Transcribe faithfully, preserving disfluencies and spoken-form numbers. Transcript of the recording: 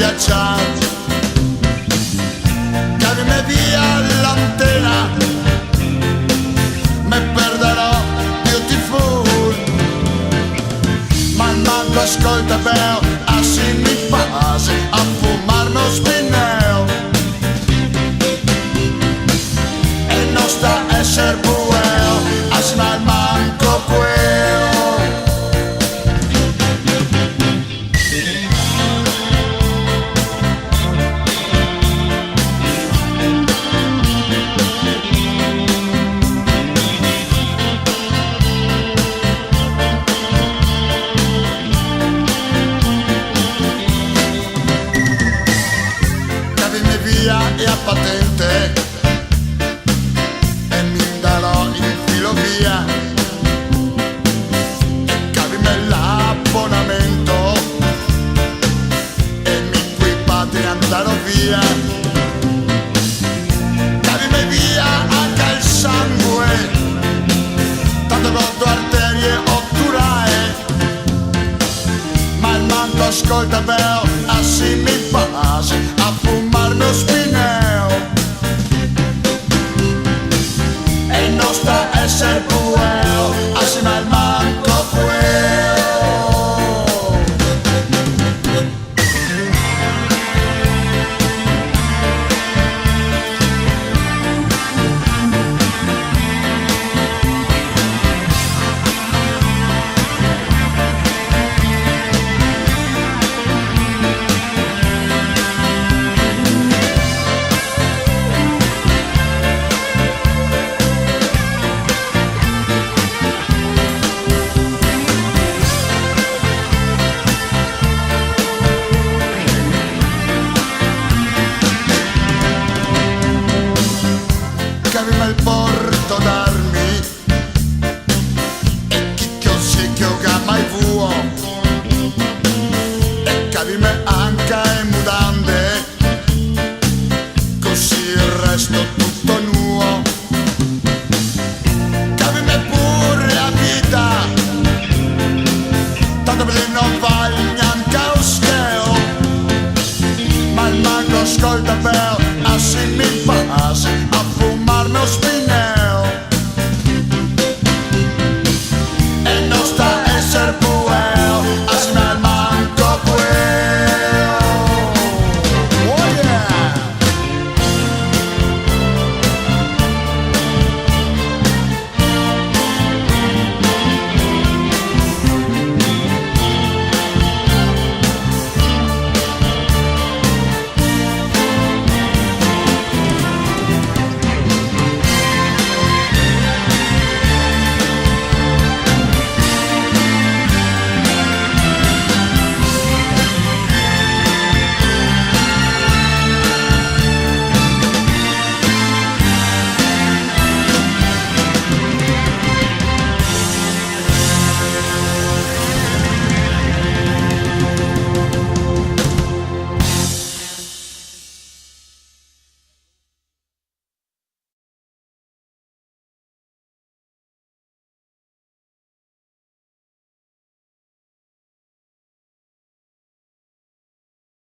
Piaciar. Cavime via l'antena, me perdarò Beautiful. Ma almanco scolta beo, asì mi pase a fumar no spineo. E no sta eser bueo, así ma almanco queo. Cavime via e a patente e mi ndarò in filovia, e cavime l'abonamento e mi coi patri andarò via. Cavime via anca el sangue, tanto go do arterie oturae, ma almanco scolta beo,